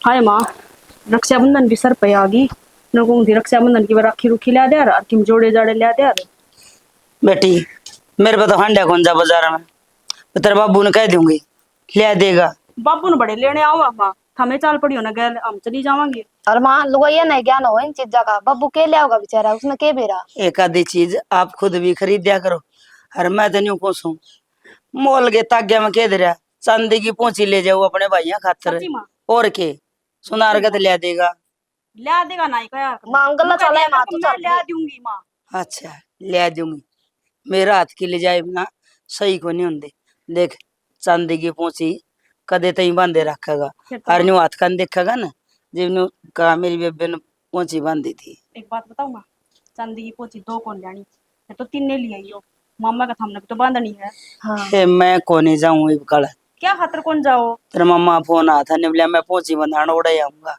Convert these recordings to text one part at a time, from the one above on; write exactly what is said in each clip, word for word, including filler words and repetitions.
हाय माँ, रक्षाबंधन भी सर पे आ गई। न कहूँ थी रक्षाबंधन की राखी रूखी ला दे यार, और किम जोड़े जाड़े ला दे यार। बेटी, मेरे पे तो हांडा कौन जा बाजार में, मैं तेरे बाबू ने कह दूंगी, ले देगा। बाबू ने बड़े लेने आओ माँ, थमे चाल पड़ी हो ना गैल, हम चली जावांगे। और माँ, लुगाइया नहीं ज्ञान हो इन चीजा का, बाबू के ले आओगा बेचारा, उसने के बेरा। एक आधी चीज आप खुद भी खरीद दिया करो। और मैं तो न्यू कोसू, मोल के ताग्या में कह दे रहा, चांदी की पोंची ले जाओ अपने भाइयां खातर। सच्ची माँ? और के, सुनार के तो ले देगा। ल्या देगा ना ही कहा। माँ, अंकल ना चले, माँ, तू मैं चल। ल्या दूंगी माँ। अच्छा, ल्या दूंगी। मेरा हाथ की ले जाए ना, सही को नहीं होंदे। देख, चांदी की पोंची कदे तई बांधे रखेगा। फिर तो और न्यू हाथ कान देखेगा ना, जब न्यू कहा मेरी बेबे ने पोंची बांधी थी। एक बात बताऊं माँ, चांदी की पोंची दो कौन जानी, फिर तो तीन ने ले आई हो। मामा का थामने भी तो बांधनी है। हाँ। ए, मैं कोनी जाऊं इब कल। क्या खातर कौन जाओ? तेरे मामा फोन आया था, ने बोला मैं पोंची बंधान ओड़े आऊंगा।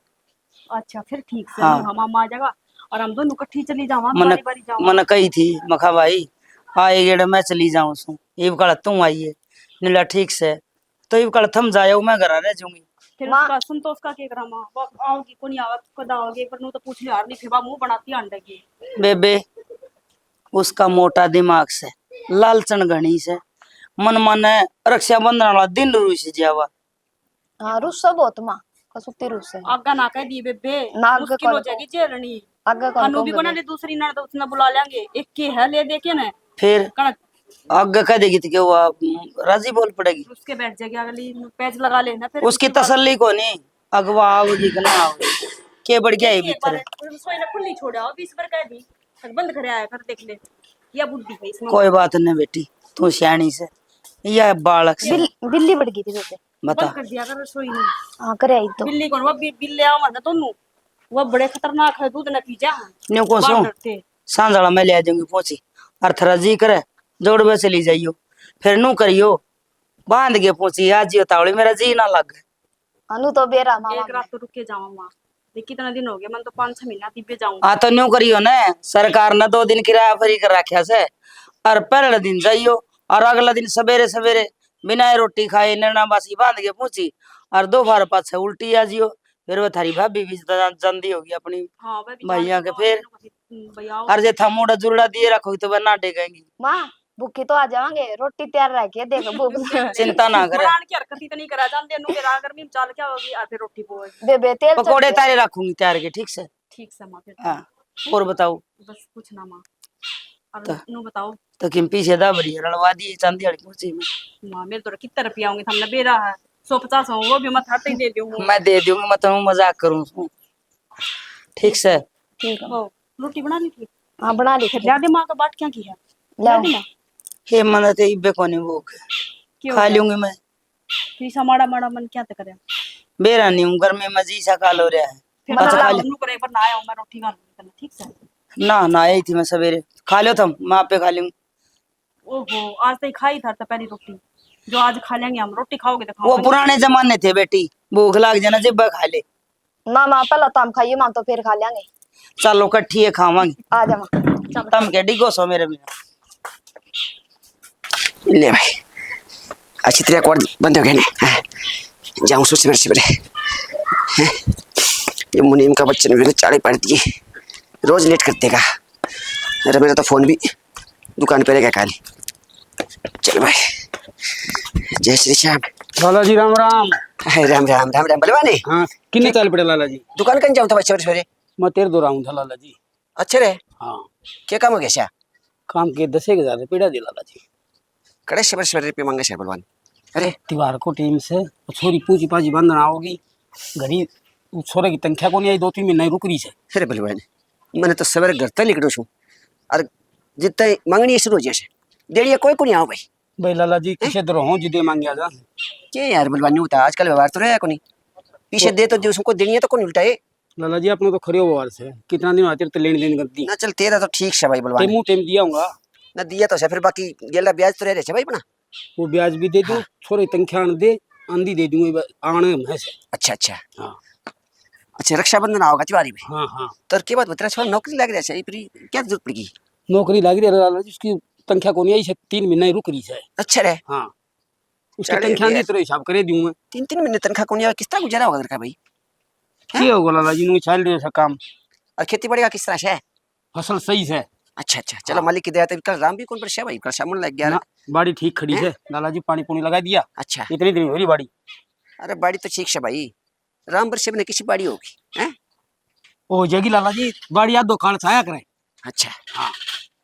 अच्छा, फिर ठीक से। हाँ। हाँ, मामा आ जाएगा और हम दोनों इकट्ठी चली जावां, मने, बारी बारी जावां। मने कही थी, मखा भाई, आए गेड़े मैं चली जाऊं सू, इब कल तू आई है। ने बोला ठीक से, तो इब कल थम जाओ, मैं घर रह जाऊंगी। फिर माँ। उसका संतोष का के करा माँ, वो आओगी कोनी आवा, कद आओगे? पर नू तो पूछ ले यार, नहीं फिर मुंह बनाती अंडे की। बेबे, उसका मोटा दिमाग से, लालचन घणी से, मन माने रक्षाबंधन वाला दिन रूस जावा। हाँ, रुस्सा बहुत माँ, कसूती रुस्सा। आगा ना कह दी बेबे, ना, आगे मुश्किल हो कौन जाएगी झेलनी। आगे कौन हनु भी कौन बना ले दूसरी ननद, उसने बुला लेंगे, एक के है ले दे के ना। फिर कण आगे कह देगी तो क्या हुआ, राजी बोल पड़ेगी। उसके बैठ जाएगी अगली, पैच लगा लेना फिर। उसकी तसल्ली को नहीं, अगवा आओगी कि ना आओगी, के बढ़ गया है एक भीतर। बार रसोई ने खुली छोड़ा, बीस बार कह दी, बंद करे आया कर, देख ले, या बुद्धि है इसमें। कोई बात नहीं बेटी, तू सियाणी से, या बालक से। बिल-, बिल्ली बढ़ गई थी बेबे। बता। बंद कर दिया कर रसोई में। हाँ, करे आई तो। बिल्ली कौन, वो बि-, बिल्ले आवा ना दोनों, वो बड़े खतरनाक है, दूध ना पी जा। न्यू को बाहर सो, डरते। सांझ वाला मैं ले जाऊंगी पोंची, और थारा जी करे, जोड़ में चली जाइयो, फिर नू करियो, बांध के पोंची, आज जियो तावली, मेरा जी ना लग। अनु तो बेरा मामा एक रात तो रुक के जावा माँ, देख कितना दिन हो गया, मन तो पाँच छह महीना दिब्बे जाऊंगा। आ तो न्यू करियो ना, सरकार ने दो दिन किराया फ्री कर रखा से, और पहले दिन जाइयो, और अगला दिन सवेरे सवेरे बिना रोटी खाए नैना बासी बांध के पोंची, और दोपहर पाछे उल्टी आ जियो। फिर वो थारी भाभी भी जा-, जांदी होगी अपनी हाँ, वह भी भाइयां जान के, फिर हम्म, भैया आओ। और जे था मोड़ा जुरड़ा दिए रखोगी तो वह ना डेगेंगी। माँ, भूखी तो आ जावांगे, रोटी तैयार रखिए, देख भूख। चिंता ना करे। बनान की हरकत ही तो नहीं करा जाते, नु के राह गर्मी में चाल क्या होगी, आधे रोटी पोए। बेबे, तेल पकोड़े चढ़ गया। तारे रखूंगी तैयार के, ठीक से? ठीक से माँ, फिर हाँ, और बताओ? बस कुछ ना माँ। अब तो नु बताओ। तो किम पीछे दा भरी रलवा दी चांदी वाली कुर्सी में। माँ, मेरे तो कितना रुपया होंगे, हमने बेरा है, सौ पचास हो, वो भी मैं थाते ही दे दूंगी। मैं दे दूंगी, मैं तो मजाक करूँ। ठीक से? ठीक है। ओ, रोटी बना ली थी? हाँ, बना ली थी। ला दे माँ, तो बाट क्या की है? ला ला दे माँ। हे, मने ते इब्बे कोनी भूख। क्यों खा यार? लूंगी मैं। फिर इसा माड़ा माड़ा मन क्या तक करे? बेरा नहीं हूँ, गर्मी में जी सा काल हो रहा है। फिर बस मैं खा ले। नू करे, पर ना आया हूँ, मैं रोटी खा लूंगी पहले, ठीक से? ना, ना आई थी मैं सवेरे। खा लो तुम, मैं आपे खा लूंगी। ओहो, आज तो ही खाई था तो पहली रोटी, जो आज खा लेंगे हम। रोटी खाओगे तो वो खाओगे। पुराने जमाने थे बेटी, भूख लाग जाना जिब्बे खा ले। ना, ना, पहला तो हम खाइए, मां तो फिर खा लेंगे। चलो, कट्ठी है खावांगे। आ जा मां। चलो। तम के डिगो सो मेरे बिना। ले भाई, अच्छी तरह कोड बंद हो गए ने। हाँ। जाऊं सो सवेरे सवेरे। हैं? ये मुनीम का बच्चे ने मेरे चाले पाड़ दिए, रोज लेट कर देगा। अरे, मेरा तो फोन भी दुकान पे रहेगा कल। चल भाई, जय श्री श्याम। लाला जी, राम राम। अरे, राम राम, राम राम, बलवान है। हाँ, किन्ने चाल पड़े लाला जी? दुकान कन जाऊं था भाई, सवेरे सवेरे। मैं तेरे दो आऊं था लाला जी। अच्छा रे। हाँ। क्या काम हो गया सा? काम के दस एक हजार रुपया दे लाला जी। कड़े सवेरे सवेरे रुपये मांगे सा बलवान? अरे। त्योहार को टेम से, वो छोरी पूंजी पाजी बांधना आओगी। घड़ी, वो छोरे की तनख्वाह को नहीं आई, दो तीन महीना ही रुक रही से। अरे बलवान, मैंने तो सवेरे घर तक लिकड़ो छू। और जितना ही मांगनी है शुरू हो जाए से। देड़िया कोई को नहीं आओ भाई। भाई लाला जी, हैं? किसे दर हो जिदे मांग्या जा। के यार बलवान, न्यू होता आजकल व्यवहार तो रहा को नहीं। पीछे तो दे तो दे, उसको देनी है तो कौन उल्टा है? लाला जी, अपना तो खरे व्यवहार से, कितना दिन होते तो लेन देन कर दी। ना चल, तेरा तो ठीक से भाई बलवान। टेमू टेम दिया होगा। ना दिया तो से, फिर बाकी गेला ब्याज तो रह रहे से भाई अपना। वो ब्याज भी दे दूं, हाँ। छोरे तनख्याह दे, आंधी दे दूंगा, आने में से। अच्छा, अच्छा। हाँ। अच्छा, रक्षाबंधन आओगा त्योहारी में। हाँ, हाँ। तो के बात बता, छोरा नौकरी लग रहा है, फिर क्या जरूरत पड़ेगी? नौकरी लग रही है लाला जी, उसकी तनख्याह को नहीं आई से, तीन महीना ही रुक रही है। अच्छा रे। हाँ। उसकी चले तनख्याह भैया। नहीं, तेरा हिसाब करे दूं मैं। तीन, तीन महीने तनख्वाह को नहीं आया, किस तरह गुजारा होगा घर का भाई? हैं? के होगा लाला जी, न्यू चल रहे से काम। और खेती बाड़ी का किस तरह से है? फसल सही से। अच्छा, अच्छा, चलो, हाँ। मालिक की दया, तो कल राम भी कौन पर से भाई, कल सामने लग गया ना, ना। बाड़ी ठीक खड़ी हैं? से, लाला जी, पानी पुनी लगा दिया। अच्छा। इतनी दिन हो रही बाड़ी। अरे, बाड़ी तो ठीक से भाई, राम पर से ने किसी बाड़ी होगी, हैं? हो जाएगी लाला जी, बाड़ी आधो काल छाया करे। अच्छा। हाँ।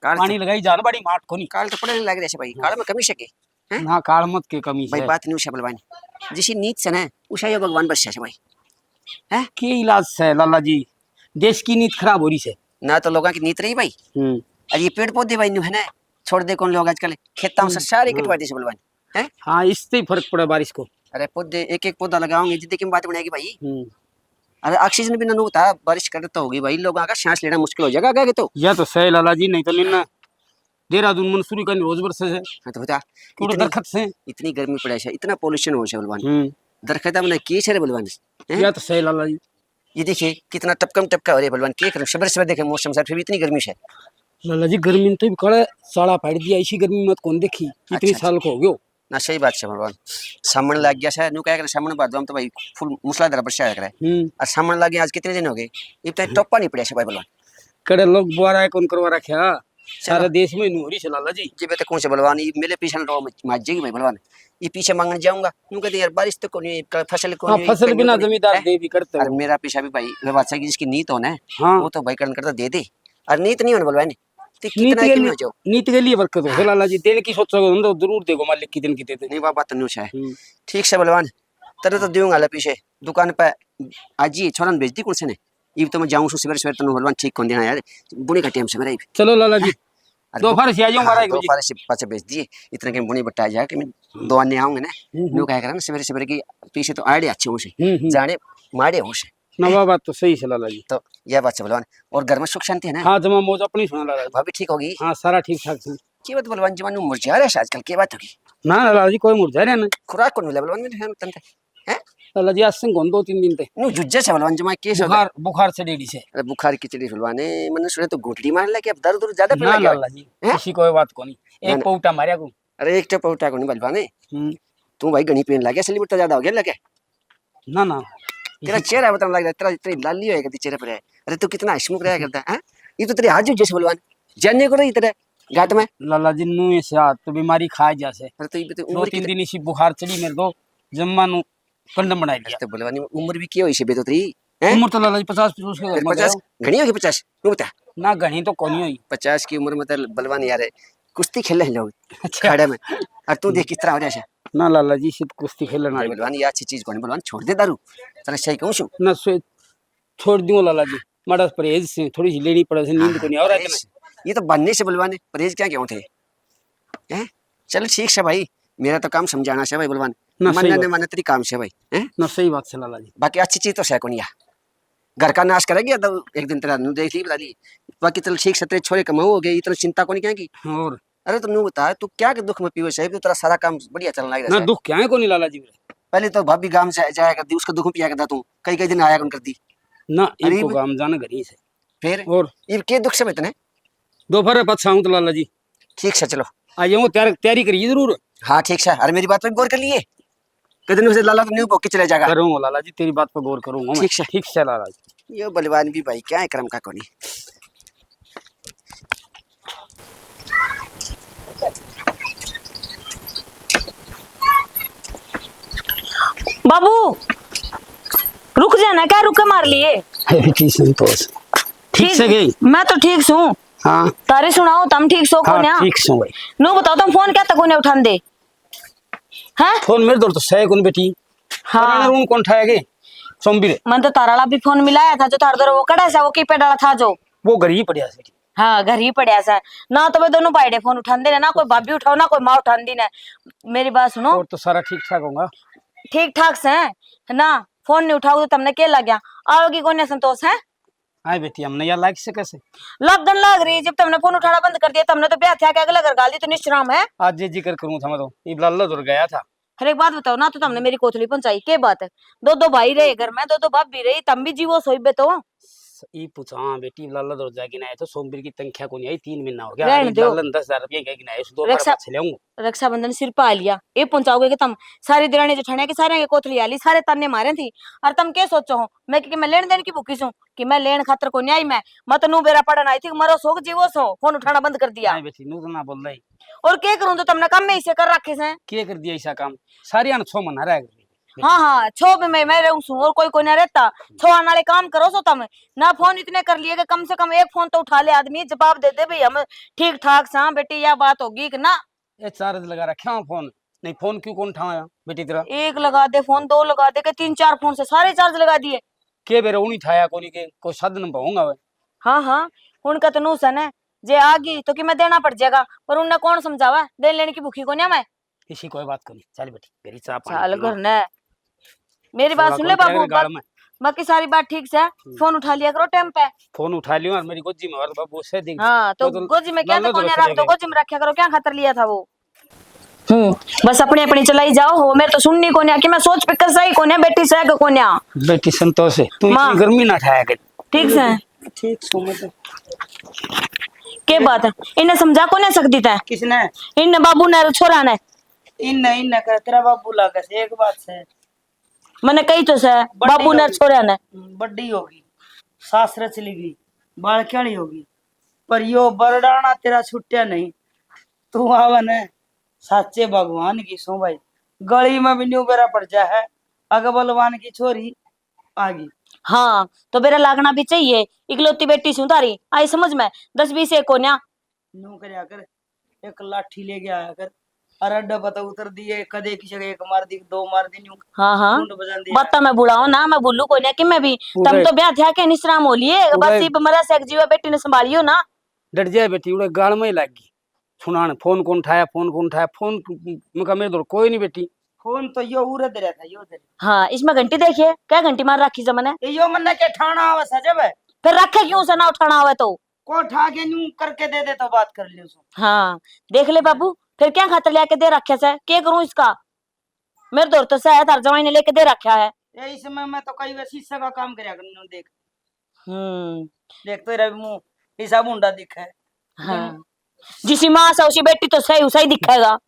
काल पानी तो लगाई जान, बाड़ी माट कोनी। काल तो पड़े नहीं लग रहे से भाई, हाँ। काल में कमी से के, हैं? ना, काल मत के कमी भाई, से। बात न्यू से बलवान, जिसी नीत से ना, उसा यो भगवान बरसा से भाई। हैं? के इलाज से लाला जी, देश की नीत खराब हो रही से। ना तो लोगों की नीत रही भाई। हम्म। और ये पेड़ पौधे भाई न्यू है ना, छोड़ दे कौन लोग आजकल खेतां से हम्म, सारे हम्म। कटवा दे से बलवान। हैं? हाँ, इससे ही फर्क पड़ा बारिश को। अरे पौधे, एक एक पौधा लगाओगे जिद्दे की बात बनेगी भाई। हम्म। अरे ऑक्सीजन भी ना होता, बारिश कर तो होगी भाई, लोगों का सांस लेना मुश्किल हो जाएगा आगे तो। या तो सही लाला जी, नहीं तो निन्ना देहरादून मंसूरी का रोज बरसे से। हाँ तो बता, पूरे इतनी, दरखत से। इतनी गर्मी पड़े से, इतना पॉल्यूशन हो से बलवान। हम्म। दरखत हमने की से रे बलवान। हैं? या तो सही लाला जी। ये देखिए कितना टपकम टपका हो रही है बलवान, के करूं, सवेरे सवेरे देखे मौसम सर, फिर भी इतनी गर्मी से। लाला जी, गर्मी ने तो भी काले साला फाड़ दिया, इसी गर्मी मत कौन देखी, इतनी अच्छा, अच्छा। साल को हो गयो। ना सही बात से बलवान, सामने लग गया से, न्यू क्या करे, सामने बाद हम तो भाई फुल मूसलाधार बरसा करे। हम्म। और सामने लग गया, आज कितने दिन हो गए, इब तक टोपा नहीं पड़ा से भाई बलवान। कड़े लोग बुआरा है, कौन करवा रखा? सारे देश में नूरी से लाला जी। जी, मैं तो कौन से बलवान, ये मेरे पीछे ना रो, मैं मार जाएगी भाई बलवान। ये पीछे मांगने जाऊंगा, यूं कहते, "यार, बारिश तो कोनी, क-, फसल कोनी, हाँ, फसल बिना जमींदार हैं? दे भी करते हो।" और मेरा पीछा भी भाई, मैं बात सही, जिसकी नीत हो ना, हाँ। वो तो भाई करण करता दे दे, और नीत नहीं होने बलवान, तो नीत कितना के लिए, हो जाओ। नीत के लिए बरकत हो, हाँ। लाला जी, देने की सोचोगे, हम तो जरूर देगो, मालिक की दिन की दे दे। नहीं, बाबा, तन्नू से। हम्म। ठीक से बलवान, तेरे तो दूंगा ले पीछे, दुकान पे आज ही छोरन भेज दी कौन से ने, इब तो मैं जाऊं सु सवेरे सवेरे, तन्नू बलवान ठीक कौन देना यार, बुने का टाइम से मेरा इब। चलो लाला जी, हैं? अरे दोपहर से आ जाऊं, हाँ, बारह एक बजे। दोपहर से पाछे भेज दिए, इतने के बुने बट्टा आ जाए कि मैं हम्म। दो आने आऊंगे ना, हम्म, हम्म। न्यू क्या करना, सवेरे सवेरे की पीछे तो आड़े अच्छे हो से, हम्म, हम्म। जाने माड़े हो से। ना, वा बात तो सही से लाला जी। तो यह बात से बलवान, और घर में सुख शांति है ना? हाँ, जमा मौज अपनी सुना लाला जी। भाभी ठीक होगी? हाँ, सारा ठीक ठाक से। के बात बलवान, जमा न्यू मुरझा रहे से आजकल, के बात होगी? ना लाला जी, कोई मुरझा रहे ना। खुराक कौन मिला बलवान, मैंने तन हैं? लाला जी, आज से कौन दो तीन दिन ते। न्यू जुज्जे से बलवान जमा के से बुखार, बुखार से डेडी से। अरे बुखार की चढ़ी बलवान, ए, मैंने सुने तो घुटड़ी मार लगे, अब दर्द उर्द ज्यादा पड़ ना, लगे। लाला जी, हैं? किसी कोई बात कोनी। ना, एक ना। पौटा मारया को। अरे एक तो पौटा कोनी बलवान, ए। हम्म। तू भाई घणी पीन लगे, असली बट्टा ज्यादा हो गया लगे। ना, ना। तेरा चेहरा बता लग रहा है, तेरा इतनी लाली होएगा तेरे चेहरे पर है। अरे तू कितना हंसमुख रहा करता है, हैं? ये तो तेरे हाथ जुज्जे से बलवान। जाने को रही तेरे घाट में। लाला जी, न्यू ऐसे हाथ तो बीमारी खा जा से। अरे तो ये तो दो उम्र तीन कित- दिन इसी बुखार चढ़ी मेरे को, जम्मा नु कंडम बना अरे दिया। तो बलवानी उम्र भी क्या हुई से बे तो तेरी, हैं? उम्र तो लाला जी पचास पचूस के तेरी घर में पचास गया। घणी होगी पचास? तू बता। ना, घणी तो कोनी हुई। पचास की उम्र में तो बलवान यार कुश्ती खेले हैं लोग अच्छा। खाड़े में, और तू देख किस तरह हो रहा है। ना लाला जी, सिर्फ कुश्ती खेलने भाई वाली। बलवान, ये अच्छी चीज कोनी बलवान, छोड़ दे दारू। तेरा सही कहूं सु। ना, सो-, छोड़ दूंगा लाला जी, माड़ा परहेज से थोड़ी सी लेनी पड़े से, नींद हाँ, कोनी आ रहा है परहेज। ये तो बनने से बलवान है, परहेज क्या कहूं थे? हैं? चल ठीक से भाई, मेरा तो काम समझाना से भाई बलवान। ना, सही मानना बात। ने मानना तेरी काम से भाई, हैं? ना, सही बात से लाला जी। बाकी अच्छी चीज तो से कोनी या। घर का नाश करेगी या तो एक दिन तेरा नु देख ली, बता ली। बाकी चल ठीक से, तेरे छोरे कमाऊ हो गए, इतनी चिंता कोनी क्या की? और? अरे तो न्यू बता, तू क्या के दुख में पीवे साहब? तो तेरा सारा काम बढ़िया चलने लग रहा ना, है। दुख क्या है कोनी लाला जी मेरे। पहले तो भाभी गांव से जाया कर दी, उसका दुख पिया करता तू, कई कई दिन आया कौन कर दी। ना, अरे इनको इब गांव जाना घर ही से। फिर? और? इब के दुख से इतने? दोपहर में पाछा आऊं तो लाला जी। ठीक से चलो। आ जाऊंगा, तैयार, तैयारी करिए जरूर। हाँ ठीक से, अरे मेरी बात पे गौर कर लिए, कदन से लाला तो न्यू भोग के चले जाएगा। करूंगा लाला जी, तेरी बात पे गौर करूंगा मैं। ठीक से। ठीक से लाला जी। यो बलवान भी भाई क्या है, क्रम का कोनी। बाबू, रुक जाना, क्या रुके मार लिए? हे विकी संतोष, ठीक ठीक, से गई? मैं तो ठीक सूं। हाँ। तारे सुनाओ, तुम ठीक सो हाँ, कोन्या? ठीक सूं भाई। न्यू बताओ, तुम फोन क्या तक कोन्या उठांदे? हैं? फोन मेरे दौर तो सै कोनी बेटी। हाँ। अरे उन कौन उठाएगे? सोमबीर। मन तो तारा वाला भी फोन मिलाया था, जो थारे दौर वो कड़ा सा, वो कीपैड वाला था जो। वो घर ही पड़ा से। हाँ, घर ही पड़ा से। ना तो वे दोनों भाईडे फोन उठांदे ने, ना कोई भाभी उठाओ, ना कोई माँ उठांदी ने। मेरी बात सुनो। और तो सारा ठीक ठाक होगा। ठीक ठाक से है ना? फोन नहीं उठाओ तो तुमने के लग गया? आओगी कोन्या संतोष है? आए बेटी, हमने या लाग से कैसे? लगन लाग रही, जब तुमने फोन उठाना बंद कर दिया, तुमने तो ब्याह था के अगला घर गाल दी, तो निश्राम है। आज ये जिक्र करूं था मैं तो, इब लाला उधर गया था। हर एक बात बताओ ना, तो तुमने मेरी कोथली पहुंचाई, के बात है? दो दो भाई रहे घर में, दो दो भाभी रही, तुम भी जीवो सोई बे तो। ई पूछा, हाँ बेटी, लाला दरोजा गिनाए तो सोमवीर की तनख्वाह को नहीं आई, तीन महीना हो गया। रहने अरे दो। लाला ने दस हजार रुपये क्या गिनाए, उस दो हजार रक्षा पाछे ले आऊंगा। रक्षाबंधन सिर पे आ लिया, ये पहुंचाओगे कि तुम सारी देरानी जेठानियां के सारे के कोथली आ ली, सारे ताने मारे थी। और तुम के सोचो हो, मैं कि मैं लेन देन की भूखी सूं, कि मैं लेन खातर को नहीं आई। मैं, मैं तो नू बेरा पड़न आई थी, मरो सो कि जीवो सो, फोन उठाना बंद कर दिया। नहीं बेटी, नू तो ना बोल रही। और के करूं, तो तुमने काम में इसे कर रखे से। के कर दिया ऐसा काम? सारी अन छो मना रहा है। हाँ, हाँ, छो भी मैं, मैं रहूं सूं और कोई, कोई ना रहता। छो आने वाले काम करो सो तुम। ना फोन इतने कर लिए कि कम से कम एक फोन तो उठा ले आदमी, जवाब दे दे भाई, हम ठीक ठाक सा बेटी, या बात होगी कि ना। ये चार्ज लगा रखे हो फोन, नहीं फोन क्यों कौन उठाया बेटी तेरा? एक लगा दे फोन, दो लगा दे, के तीन चार फोन से सारे चार्ज लगा दिए। के बेरे उन्हीं ठाया कोनी के कोई साधन पाऊंगा वे। हाँ, हाँ, उनका तो नूस है ना, जे आ गई तो कि मैं देना पड़ जाएगा, पर उनने कौन समझावा, देन लेने की भूखी कोन्या मैं। इसी कोई बात कोनी, चल बेटी, मेरी चाह पानी चाल पीवा। घर ने। मेरी बात थोड़ा सुन ले कौन बाबू, क्या गाल बात, में? बाकी सारी बात ठीक से, हम्म। फोन उठा लिया करो टाइम पे। फोन उठा लियो और मेरी गोजी में और बाबू से देख। हाँ, तो वो तो गोजी में क्या लाल तो कोन्या रख दो, गोजी में रखा करो, क्या खातर लिया था वो? हम्म, बस अपनी अपनी चलाई जाओ हो, मेरे तो सुननी कोन्या कि मैं सोच पिकर सही कोन्या, बेटी सह के कोन्या। बेटी संतोष है, तू माँ। इतनी गर्मी ना ठाया कर। ठीक से। ठीक सो मैं तो। के बात है? इन्हें समझा कोन्या सकती तै? किसने? इन्हें बाबू ने छोरा ने। इन्हें, इन्हें कर, तेरा बाबू लागे से, एक बात से। मने कही तो से, बड़ी बाबू ने होगी। छोरा ने। बड़ी होगी, सासरे चली गई, बालक्याणी होगी, पर यो बरडाना तेरा छुट्या नहीं। तू आवे ने, साचे भगवान की सो भाई, गली में भी न्यू बेरा पड़ जा है, अगबलवान की छोरी आ गई। हाँ, तो बेरा लागना भी चाहिए, इकलौती बेटी सूं थारी, आई समझ में, दस बीस एक कोन्या। न्यू करया कर, एक लाठी लेके आया कर, अरे अड्डा पता उतर दिए, कदे किसी का एक मार दी, दो मार दी, न्यू हाँ, हाँ। सूंड बजांदी है। बातां मैं बुलाओ ना, मैं बोलू कोन्या कि मैं भी, तम तो ब्याह थया के निश्राम हो लिए, बस इब मरा से एक जीवा बेटी ने संभालियो ना। डट जाए बेटी, उड़े गाल में ही लाग गई। सुनान, फोन कौन उठाया, फोन कौन उठाया, फोन क-, मैं कहा, मेरे धोर कोई नहीं बेटी। फोन तो यो उरे दे रहा था, यो दे रहा। हाँ, इसमें घंटी देखिए, क्या घंटी मार रखी जमने? ये यो मन्ने के ठाणा आवे सजब है। फिर रखे क्यों से ना उठाना आवे तो? को उठा के न्यू करके दे दे तो बात कर लियो सो। हाँ, देख ले बाबू, फिर क्या खातर लिया के दे रखे से? के करूं इसका? मेरे धोर तो से है, थार जवाई ने लेके दे रखा है। ए, इसमें मैं तो कई बार शीशे का काम करया करने देख। हम्म। देख तेरा भी मुंह ऐसा भूंडा दिखे। हाँ। जिसी माँ से उसी बेटी तो सही, सही दिखेगा।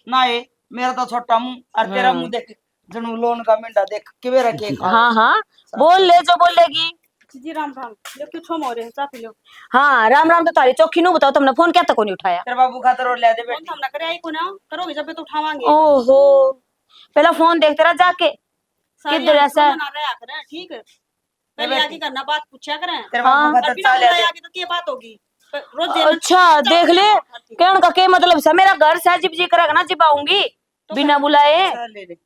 ना ए, मेरा तो छोटा मुंह और तेरा हम्म। मुंह देख, जणू लोन का मेंढा देख, किवे रखे खा। हाँ, हाँ, बोल ले जो बोलेगी। जी राम राम। लो, क्यों छो हो रहे हैं, चाय पी लो। हाँ, राम राम तो थारी चौखी नू बताओ, तुमने फोन क्या तक नहीं उठाया? तेरे बाबू खातर और ले दे फोन बेटी। तो हमने करे आई को ना, करोगे जब तो उठावांगे। ओहो, पहला फोन देखते रह जाके। सारी किधर आंखें ऐसा? बना रहा है, ठीक है। पहले आके करना, बात पूछा करें। तेरे बाबू हाँ। खातर अभी ना चाय ले बुलाया दे। आके तो क्या बात होगी? पर रोज देना अच्छा, चाय देख ले, पीना खाती। कहने का के मतलब से, मेरा घर से जिब जी करेगा ना, जिब आऊंगी। तो बिना बुलाए। ले ले।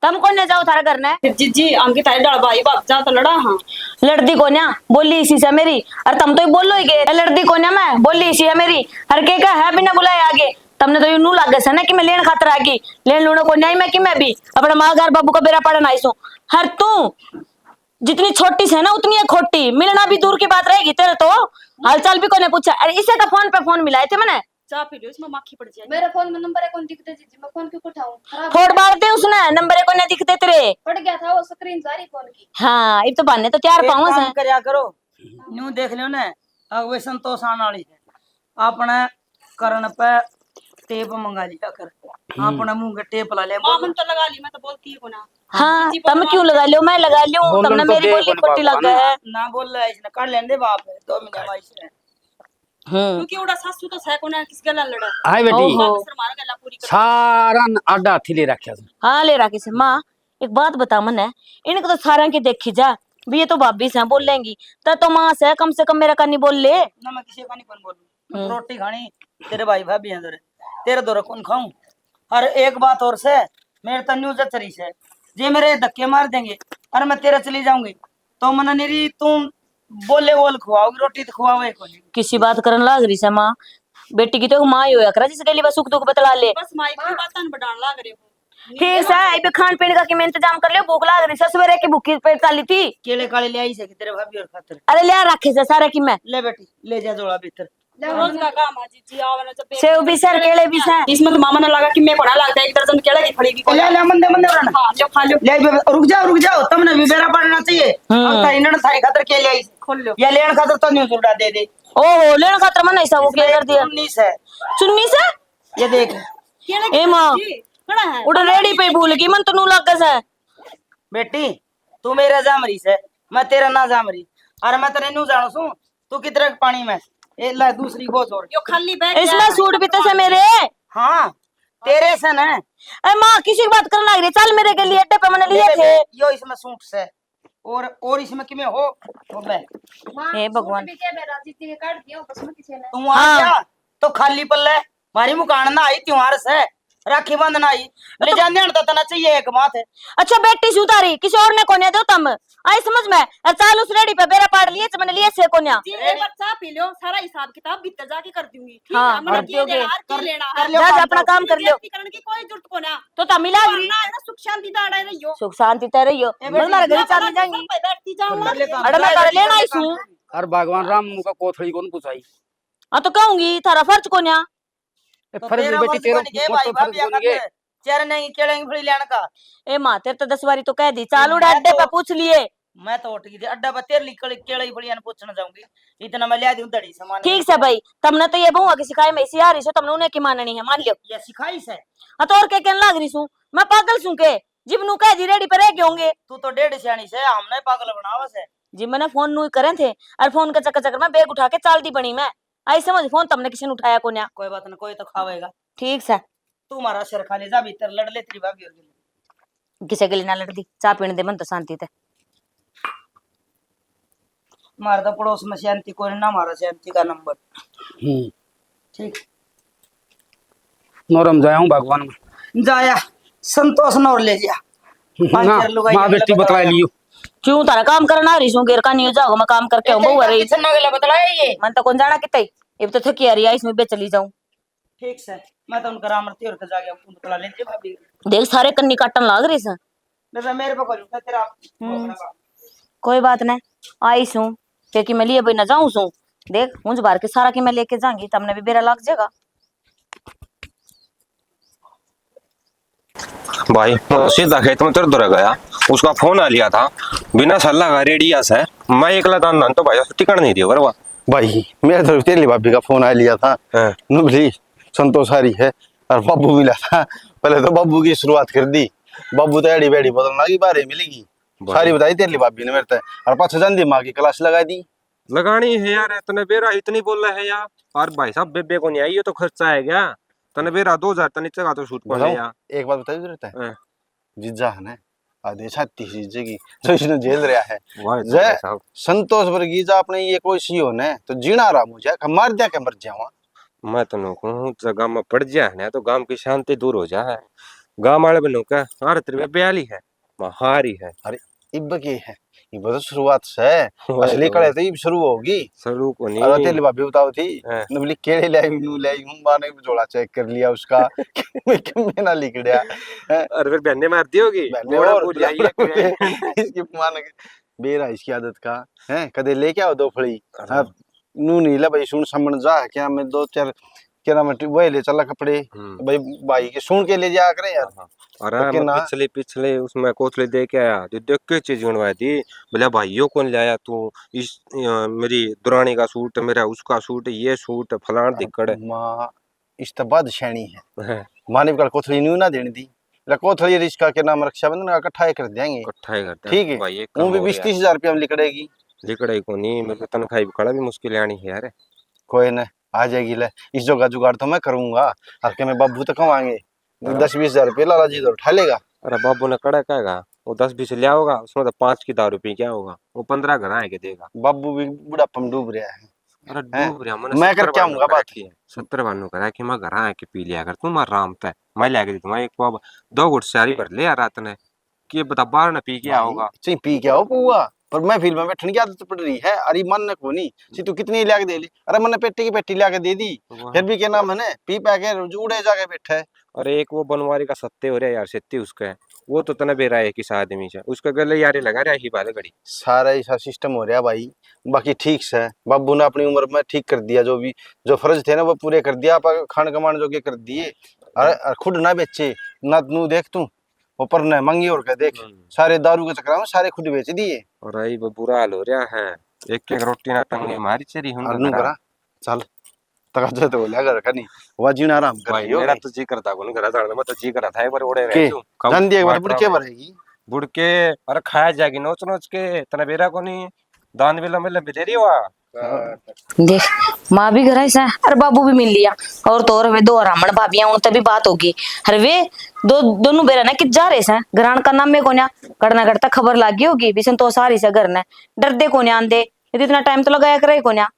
तम कोन्या जाओ थारे घर ने। फिर जीजी, आंगी थारे डाल भाई बाप जा तो लड़ा हाँ। लड़दी कोन्या, बोली इसी से मेरी। अरे तम तो ही बोलो ही के, लड़दी कोन्या मैं, बोली इसी है मेरी। अरे के का है बिना बुलाए आगे? तमने तो यूं नू लागे से ना कि मैं लेन खातर आ गई। लेन लूने कोन्या ही मैं कि मैं भी अपने माँ घर बाबू का बेरा पड़न आई सो। हर तू जितनी छोटी से ना उतनी है खोटी, मिलना भी दूर की बात रहेगी तेरे तो। हालचाल भी कोने पूछा। अरे इसे का फोन पे फोन मिलाए थे मैंने। चाय पी लो, इसमें माखी पड़ जाएगी। मेरे फोन में नंबर है, कौन दिखते जीजी, मैं फोन क्यों उठाऊं? खराब फोड़ है। मार दे उसने, नंबर है कोने दिखते तेरे। पड़ गया था वो स्क्रीन सारी फोन की। हाँ, इब तो बहाने तो तैयार एक पाऊं काम से। करया करो, न्यू देख लियो ना, अब वे संतोष आने वाली है, अपने करण पे टेप मंगा लिया कर, हम्म। अपने मुंह के टेप ला ले, माँ, बोल। मन तो लगा ली, मैं तो बोलती ही कोना। हाँ, तुम क्यों लगा लियो, मैं लगा लियो, बोलन तुमने तो मेरी दे बोली कोनी खोटी लग भगवान। है। ना बोल रहा है इसने, कर लेंदे बाप, दो महीने काट। माई से। हम्म। क्योंकि उड़ा सासू तो सह कोना किस गल्ला लड़ा। हाय बेटी। ओहो। सर मारा गल्ला पूरी कर। सारा न आडा हाथी ले रखा था। हाँ, ले रखी से। माँ, एक बात बता मने, इनको तो सारा की देखी जा, भी ये तो भाभी से बोलेंगी, तो, तो माँ से कम से कम मेरा का नहीं बोल ले। ना, मैं किसी का नहीं कौन बोलूँ। मैं तो हम्म। रोटी खानी, तेरे भाई भाभी हैं धोरे, तेरे धोरे कौन खाऊं? और एक बात और से, मेरे तो न्यू जच रही से, जे मेरे धक्के मार देंगे और मैं तेरे चली जाऊंगी, तो मने निरी तू बोले बोल खुआओगी, रोटी तो खुआवे कोनी। किसी बात करन लाग रही से माँ, बेटी की तो माँ ही होया करे, जिस गली बस सुख दुख बतला ले। बस माँ इतनी बातां बढ़ान लाग रहे हो। ठीक से, इबे खान पीन का किमें इंतजाम कर लियो, भूख लाग रही से, सवेरे की भूखी पेट चाली थी। केले काले ले आई से कि तेरे भाभी और खातर? अरे ले रखे से सारे की मैं। ले बेटी, ले जा झोला भीतर। रोज का काम है जीजी, आवे ना जब सेव भी सर, केले भी सर। इसमें तो मामा ने लगा कि मैं कोना लगता, एक दर्जन केला की फड़ी की ले, ले, मन दे, मन दे, हाँ, लो, खा लो। ले, बे-, रुक जाओ, रुक जाओ, तुमने भी बेरा पड़ना चाहिए। हम्म। अब ताई इन्होंने थारे खातर केले आई। खोल लो। या लेन खातर तो न्यू जुड़ा दे दे। ओहो, लेन खातर मैंने ऐसा वो इसमें क्या कर दिया? चुन्नी से। चुन्नी से? ये देख। केले की ए माँ। सब्जी, कड़ा है? उड़ रेडी पे भूल गई, मन तो नू लग से। बेटी, तू मेरा जामरी से, मैं तेरा ना जामरी। अरे मैं तेरे नू जानू सू, तू कितरे के पानी में। ए ला दूसरी बोझ और। यो खाली बैग इसमें सूट भी तो से मेरे। हाँ, तेरे से ना। ए माँ, किसी की बात करने लग रही? चल मेरे के लिए अड्डे पे मैंने लिए मेरे थे। यो इसमें सूट से। और, और इसमें किमें हो? बोले। माँ, हे भगवान। सूट भी के मेरा जीजी के काट दियो, बस में किसी ने। तू आ हाँ। जा, तो खाली पल्ले। मारी मुकान ना आई, त्योहार से। राखी बंधन आई, ले तो जाने आने तो तना चाहिए एक बात है। अच्छा, बेटी सू तारी, किसी और ने कोन्या दो तम, आई समझ में। और चाल उस रेडी पे बेरा पाड़ लिए, मैंने लिए से कोन्या। जी, एक बार चाय पी लो, सारा हिसाब किताब भीतर जाके कर दूंगी, ठीक हाँ, है? मैंने कर दिए दोगे। देना, आर के कर, लेना कर है। लियो जा, जा, काम अपना तो। काम कर लियो। बेइज्जती करने की कोई जरूरत को ना। तो तम मिला और रही। ना है ना, सुख शांति ताड़ा रहियो। सुख शांति ताड़ा रहियो। ए, मन मारा घर चाल जाएंगी। बैठती जाऊंगा। अरे मैं कर लेना ही सू। और भगवान राम मुका कोथली कौन पुछाई? हाँ, तो कहूंगी, थारा फर्ज कोन्या। ए, तो फर्ज तेरा बेटी, फर्ज तेरा बन गए, मत भाई, तो फर्ज भाभी बन गए। आकर चरने की केले की फली लेने का। ए माँ, तेरे तो दस बारी तो कह दी, चाल उड़ा मैं अड्डे तो, पे पूछ लिए। मैं तो उठ गई थी, अड्डा पे तेरे लिए केले, केले की फलियां पूछने जाऊंगी। इतना मैं ले दूं धड़ी सामान। ठीक से भाई, तुमने तो ये बहुआ की सिखाई में इसी आ रही सो, तुमने उन्हें की माननी है, मान लियो। ये सिखाई से? हाँ, तो और क्या कहने लाग रही सू? मैं पागल सू के? जिब नू कह दी रेडी पे रह गए होंगे। तू तो डेढ़ सियाणी से, हमने पागल बनावा से। जी, मैंने फोन नू करे थे, और फोन के चक्कर चक्कर में बैग उठा के चाल दी बनी मैं। आई समझ, फोन तमने किसी ने उठाया कोन्या। कोई बात ना, कोई तो खावेगा। ठीक से। तू हमारा सिर खा ले, जा भीतर लड़ ले तेरी भाभी और किसे के लिए ना लड़ती, चाय पीने दे मन तो शांति ते। मार तो पड़ोस में शांति कोई ना, हमारा शांति का नंबर। हम्म। ठीक। नौरम जाया हूँ भगवान में। जाया, संतोष नौर ले जा। पाँच ना, चार लुगाई माँ बेटी बतला लियो। क्यों तारा काम करना रही सू, गेर का नहीं जाओ, मैं काम करके आऊँ, बहू रही। कितना गला बतलाया ये? मन तो कौन जाना कितने, इब तो थकी आ रही है, इसमें बे चली जाऊँ। ठीक से, मैं तो उनका राम रती और के जाके उनको बतला लेती है भाभी। देख, सारे कन्नी काटन लाग रहे से। बेबे, मेरे पे कोई उठा तेरा। हम्म। कोई बात नहीं, आई सू, क्योंकि मैं लिए भाई ना जाऊँ सू। देख, मुझ बार के सारा की मैं लेके जाऊंगी, तमने भी बेरा लाग जाएगा। भाई, मैं सीधा खेत में तेरे धोरे गया, उसका फोन आ लिया था, बिना सलाह का रेडिया से, मैं एकला दान दान तो भाई टिकण नहीं दिया बरवा। भाई, मेरे तरफ तेरी भाभी का फोन आ लिया था। हाँ। नुबली संतोष आ रही है और बाबू मिला था। पहले तो बाबू की शुरुआत कर दी, बाबू तो एड़ी बेड़ी बदलना की बारे मिलेगी। भाई। सारी बताई तेरी भाभी ने मेरे ते, और पाछे जान दी माँ की क्लास लगा दी। लगानी है यार, तने बेरा इतनी बोला है यार। और भाई साहब, बेबे को नहीं आई, ये तो खर्चा है क्या? तने बेरा दो हजार तने चढ़ा तो सूट को बताऊं? यार। एक बात बताई जरूरत है। हाँ। जीजा है ना, आधे छाती से जीजे की, जो इसने झेल रहा है। वाह, जय भाई साहब। संतोष वर्गीज, आपने ये कोई सी हो ना, तो जीना आराम हो जाए, मार दिया के मर जावा। मैं तो नो कहूँ, जगह में पड़ जाए ना, तो गांव की शांति दूर हो जाए। गांव वाले भी नो कह, "अरे, तेरे बेबे आली है।" हारी है। अरे, इब के है? इब तो शुरुआत से। ओए असली तो। कड़े तो इब शुरू होगी। शुरू को नहीं। अरे, तेरी भाभी बताओ थी, हाँ। नुबली केले ले आई, नू ले आई, हूँ, माँ ने झोला चेक कर लिया उसका। मैं, मैं ना लिकड़या। हैं? अरे, फिर बहन ने मार दी होगी। बहन ने मोड़ा और बोल आई है। इसकी माँ ने बेरा इसकी आदत का, हैं? कदे लेके आओ दो फली। अरे। हाँ, नू नहीं ले भाई, सुन समझ जा, क्या मैं दो चार, क्या नाम है, वही ले चला कपड़े। हम्म। भाई, भाई के सुन के ले जाया करे यार। हाँ, हाँ। अरे, तो मैं ना पिछले, पिछले उसमें कोथली दे के आया, तो देख के चीज बनवा दी। बोला, "भाई, यो कौन लाया तू? इस, अ, मेरी दुरानी का सूट, मेरा उसका सूट, ये सूट, फलान अरे धिक्कड़।" माँ, इस तो बाद सियाणी है। हाँ। माँ ने भी कल कोथली न्यू ना देने दी। ले कोथली रिश्का के नाम रक्षाबंधन का इकट्ठा ही कर देंगे। इकट्ठा ही कर देंगे। ठीक है। भाई, एक वो काम भी हो गया। बीस तीस हजार रुपया में लिकड़ेगी। लिकड़े को नहीं, मेरे को तनख्वाह भी कड़ा भी मुश्किल आनी है यार। कोई ना, आ जाएगी। ले, इस जोगा जुगाड़ तो मैं करूंगा। और के मैं बाबू तो कमाएंगे। हाँ। दस बीस हजार रुपये लाला जी तो उठा लेगा। अरे बाबू ने कड़ा कहेगा, वो दस बीस ले आओगा, उसमें तो पाँच की दारू पी क्या होगा, वो पन्द्रह घर आए के देगा। बाबू भी बुढ़ापा में डूब रहा है। अरे हैं? डूब रहा, मैंने मैं कर सत्तर क्या बार हूँगा बात? रखी है, सत्तर बार नु करा कि मैं घर आए के पी लिया कर, तू मार राम तै, मैं लिया के दे दूंगा एक पाव, दो घुट सारी भर ले यार रात ने, कि ये बता बाहर ना पी के आओगा। ची पी के आओ पौवा, पर महफिल में बैठने की आदत पड़ रही है। अरे मन ने कोनी, ची तू कितनी लिया के दे ली? अरे मैंने पेटी की पेटी लिया के दे दी, वाह। फिर भी क्या नाम है ना, पी पा के उड़े जाके बैठा है। अरे एक वो बनवारी का सत्ते हो रहा है यार, सेती उसका है। वो तो तने बेरा है किस आदमी से, उसके गले यारी लगा रहा ही बाल घड़ी। सारा ऐसा सिस्टम हो रहा भाई। बाकी ठीक से, बाबू ने अपनी उम्र में ठीक कर दिया, जो भी, जो फर्ज थे ना, वो पूरे कर दिया। आप खान कमान जो के कर दिए। और, और खुद ना बेचे ना, नू देख तू, वो पर ने मंगी और के देख, हम्म। सारे दारू के चक्कर में सारे खुद बेच दिए। और आई वो बुरा हाल हो रहा है, एक एक रोटी ना तंगी मारी चेरी हूं और नू करा। चल, तका तो बोलिया घर का नहीं, वो जीना आराम कर भाई, लियो। मेरा तो जी करता कोनी घर जाने, मैं तो जी करा था एक बार ओड़े रह के? क्यों? जान दिए एक बार बुड़के भरेगी। बुड़के, अरे खाया जाएगी नोच नोच के, तने बेरा कोनी, दान भी लंबे लंबे दे रही हो। देख, माँ भी घर आई से और बाबू भी मिल लिया, और तो और वे दो हरामण भाभियां, उन तभी बात होगी। अरे वे दो, दोनों बेरा ना कि जा रहे से, घरान का नाम में कोन्या, कड़ना कड़ता खबर लागी होगी, भी संतोष आ रही से घर ने, डरदे कोन्या आंदे, ये तो इतना टाइम तो लगाया करे कोन्या,